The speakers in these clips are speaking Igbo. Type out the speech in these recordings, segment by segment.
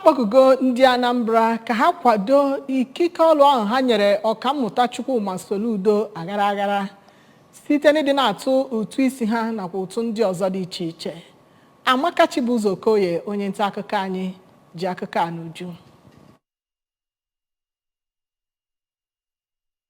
Akpọkugo ndị Anambra ka ha kwado ikike ọrụ ahụ ha nyere Ọkammụta Chukwuma Soludo aghara aghara site n'ịdị na-atụ ụtụ isi ha nakwa ụtụ ndị ọzọ dị iche iche. Amaka Chibuzo Okoye, onye nta akụkọ anyị, ji akụkọ a n'uju.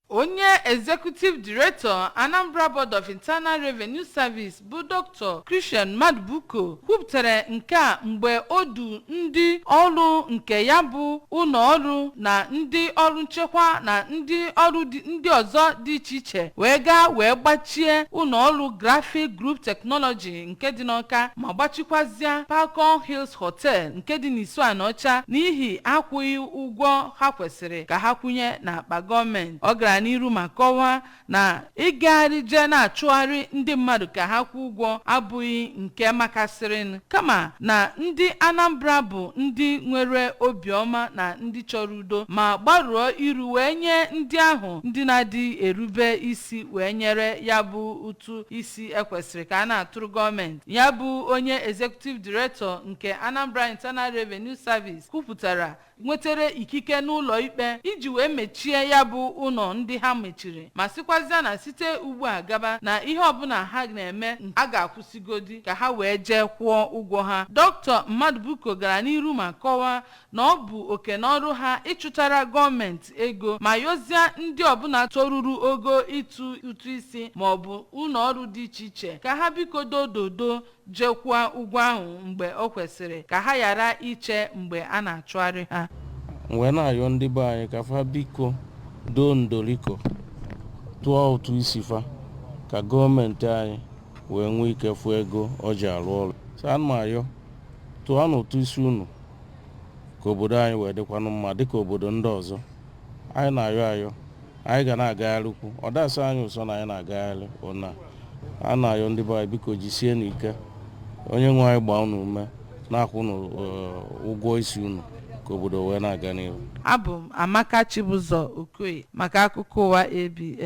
Onye Executive Director, Anambra Board of Internal Revenue Service, bụ Dr. Christian Madubuko kwupụtara nke a mgbe o du ndị ọrụ nke ya bụ ụlọ ọrụ na ndị ọrụ nchekwa na ndị ọrụ ndị ọzọ dị iche iche wee gaa wee gbachie ụlọ ọrụ Graphic Group Technology nke dị n'Ọka ma gbachikwazịa Falcon Hills Hotel nke dị n'Isuanọcha n'ihi akwụghị ụgwọ ha kwesịrị ka ha kwụnye n'akpa gọọmenti. Ọ gara n'iru ma kọwaa na ịgagharị jee na-achụgharị ndị mmadụ ka ha kwụọ ụgwọ abụghị nke makasịrị, kama na ndị Anambra bụ ndị nwere obiọma na ndị chọrọ udo ma gbarụọ iru wee nye ndị ahụ ndị na-adịghị erube isi wee nyere ya bụ ụtụ isi ekwesịrị ka a na-atụrụ gọọmenti. Ya bụ onye Executive Director nke Anambra Internal Revenue Service kwupụtara nwetere ikike n'ụlọ ikpe iji wee mechie ya bụ ụlọ ndị ha mechiri, ma sịkwazịa na site ugbu a gaba na ihe ọbụla ha na-eme a ga-akwụsịgodi ka ha wee jee kwụọ ụgwọ ha. Dr. Mmadụbuko gara n'iru ma kọwaa na ọ bụ oke n'ọrụ ha ịchụtara gọọmenti ego, ma yọzie ndị ọbụla toruru ogo ịtụ ụtụ isi ma ọ bụ ụlọ ọrụ dị iche iche ka ha biko dododo jekwuo ụgwọ ahụ mgbe o kwesịrị, ka ha ghara iche mgbe a na-achụgharị ha. Wee na-ayọ ndị be anyị ka fa biko doo ndoliko tụọ ụtụ isi fa, ka gọọmenti anyị wee nwee ike fụ ego ọ ji arụ ọrụ. So ana m ayọ, tụọ n'ụtụ isi unu ka obodo anyị wee dịkwanụ mma dịka obodo ndị ọzọ. Anyị na-ayọ ayọ, anyị ga na-agagharịkwu. Ọ dasị anyị ụsọ na anyị na-agagharị ụna a na-ayọ ndị be anyị, biko jisie n'ike, onye nwe anyị gbaa unu ume na-akwụ unu ụgwọ isi unu ka obodo wee na-aga n'ihu. Abụ m Amaka Chibụzọ Okoye maka akụkọ ụwa ABS.